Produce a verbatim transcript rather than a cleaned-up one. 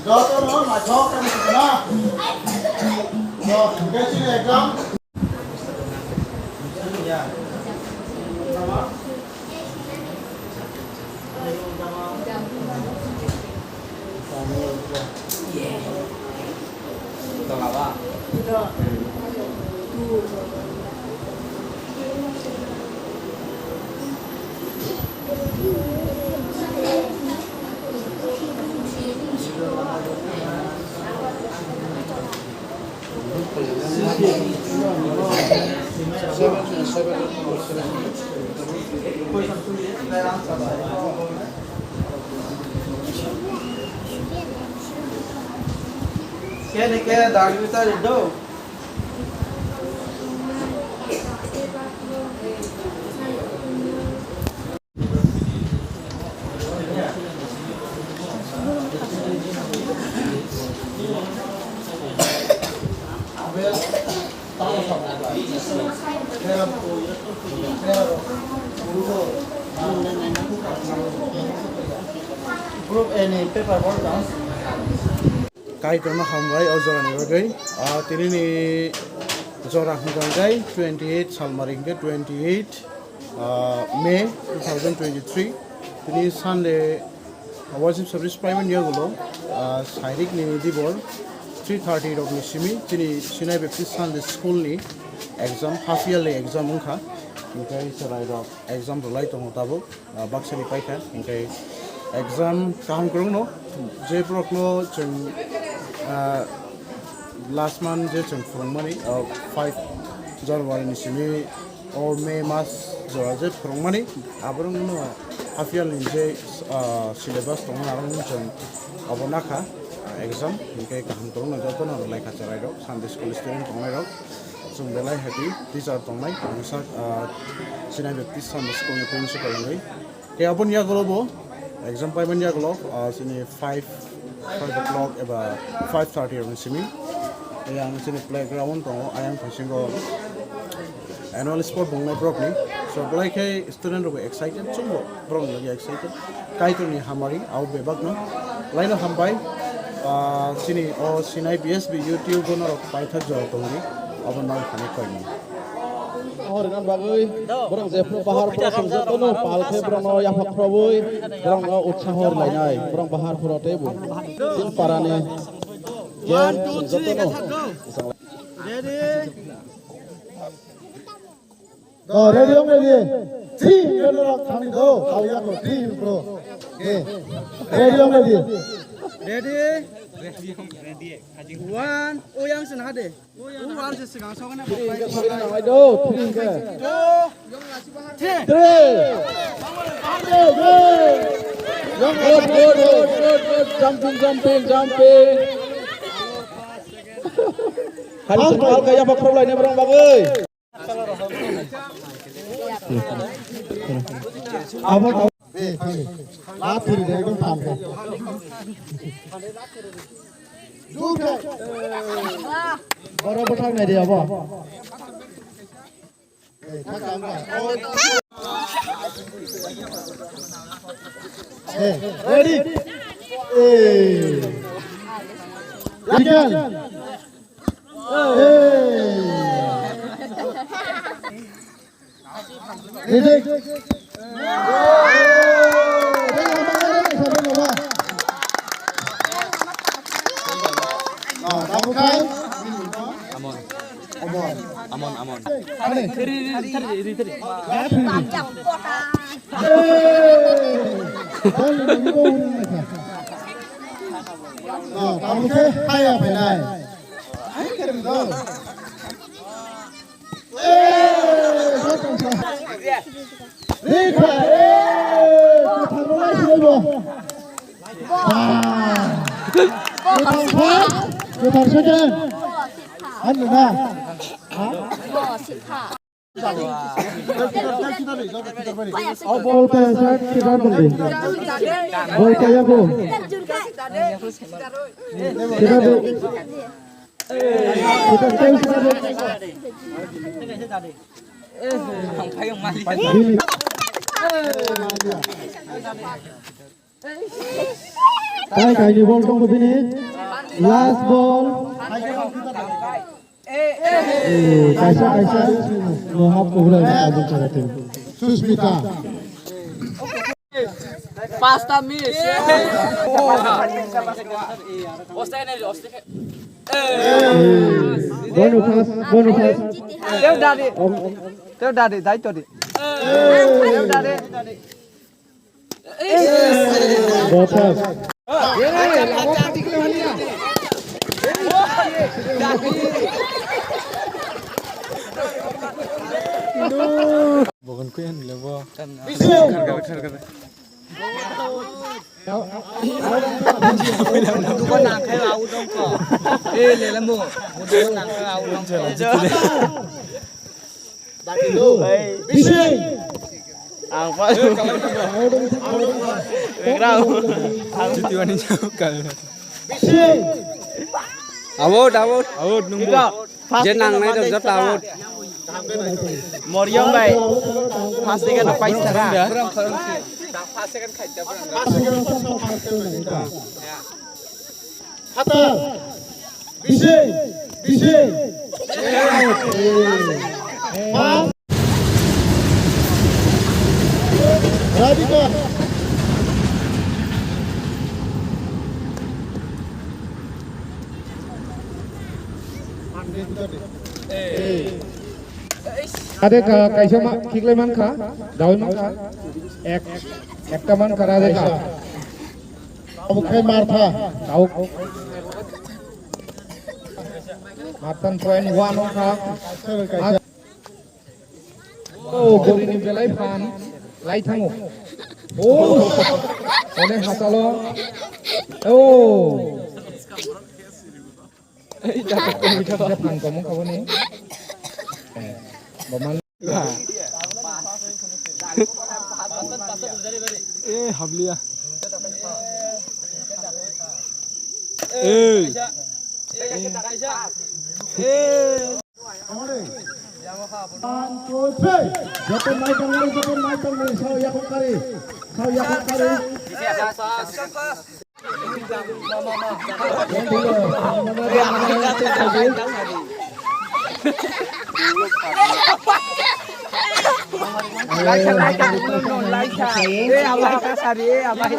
Jotono naithok khe mwsukna. So, hwnkhe chini exam. Kene ke dagri ta do. Group A ni paper ball dance. Kaitorno hambai o jorani bagwi. Ah, tinini jora hwnkha khe twenty eight salmari hwnkhe twenty eight, ah, May two thousand twenty-three. Tini Sunday, ah, wajib service paimani yagulo, ah, sairikni dibor three thirty rokni simi chini Sinai Baptist Sunday School ni exam, half yearly exam wngkha. Hwnkhe chwrairok exam rwlai tongo tabuk. Ah, baksani paikha, hwnkhe exam kaham kwrwngno, je borokno chwng, ah, last month je chwng phwrwngmani, ah, five January ni simi o May mas jora je phwrwngmani, aborokno half yearly je, ah, syllabus tongmani, aborokno chwng abo nakha, ah, exam, hwnkhe kaham kwrwngno jotono rwlaikha chwrairok, Sunday school student tongnairok. Chwng belai happy, teacher tongnai, ang sak, ah, Sinai Baptist Sunday School ni principal wngwi. Tei aboni yagulo bo exam paimani yagulo, ah, chini five, five o'clock eba five thirty rokni simi. Tei ang chini playground tongo, ayang phasingo annual sport wngnai borokni. So, belai khe student rok excited, chwngbo borokni logi excited. Kaitorni hamari, abo bebakno. Laino hambai, ah, chini o Sinai B S B YouTube o norok paithak jora tongdi, abo nang thani koini. Hor rwna bagwi borok jephru bahar phuru song jotono pal khe borokno yaphak khrobwi borokno utsaho rwlainai, borok bahar phuru teibo chini parani. One, two, three, jotono. Ready? Oh, ready, ready. Three, ready, ready. Kami do, kau yang lo, three, bro. Okay. Ready, ready. Ready? One, oh, yang sen hade. Oh, yang sen segang so kana. Three, enggak, sorry, nang ayo. Three, enggak. Two, three. Three. Good, good, good, good, good. Jumping, jumping, jumping. Hari sengkal kaya pakrom lainai borok bagwi. Abo, eh, eh. Lathuri de ekdom phalka. Dur khe. Boro bwthak nai de abo. Eh, thak thak thak. Eh, ready? Eh. Michael. Amon. Amon, Amon. Kwthar second. Ano na. Ball paya sak, kita beli. Ball paya bo. Kita beli. Kita beli, kita beli. Bili. Tai kaini bol tongkha bini. Last ball. Eh, kaisa, kaisa. No, hap kubra ni abang chara team. Susmita. Pasta miss. Ostai nai, ostai. Bono pass, bono pass. Teo dadi. Teo dadi, dai to di. Teo dadi. Bothas. Bogon kuyan lebo. Dugo nangkhe au dongko. Eh, lelemu. Dugo nangkhe au dongko. Bising. Ang pa. Rau. Titi wani jauh kal. Bising. Out, out. Out, nunggu. Je nangnai rok joto out. Moriam bai. First second no paisa ra. First second no paisa ra. Hata. Bising. Bising. Radhika. Ade ka kaisa ma khiklai mankha, dawi mankha, ek, ekta mankha Radhika. Obo khai Martha. Tau. Martha point one wngkha. Oh, bori ni belai phan lai thango. Oh, onek hasalo. Oh. Ei, dapat kami dapat. Phan kamu kamu ni. Boman. Eh, habliya. Eh. Eh. One, two, three. Joto mai tangmani, joto mai tangmani, sao yakung kari, sao yakung kari. Laisa, laisa, no, no, laisa. Eh, abai, kasari, eh, abai.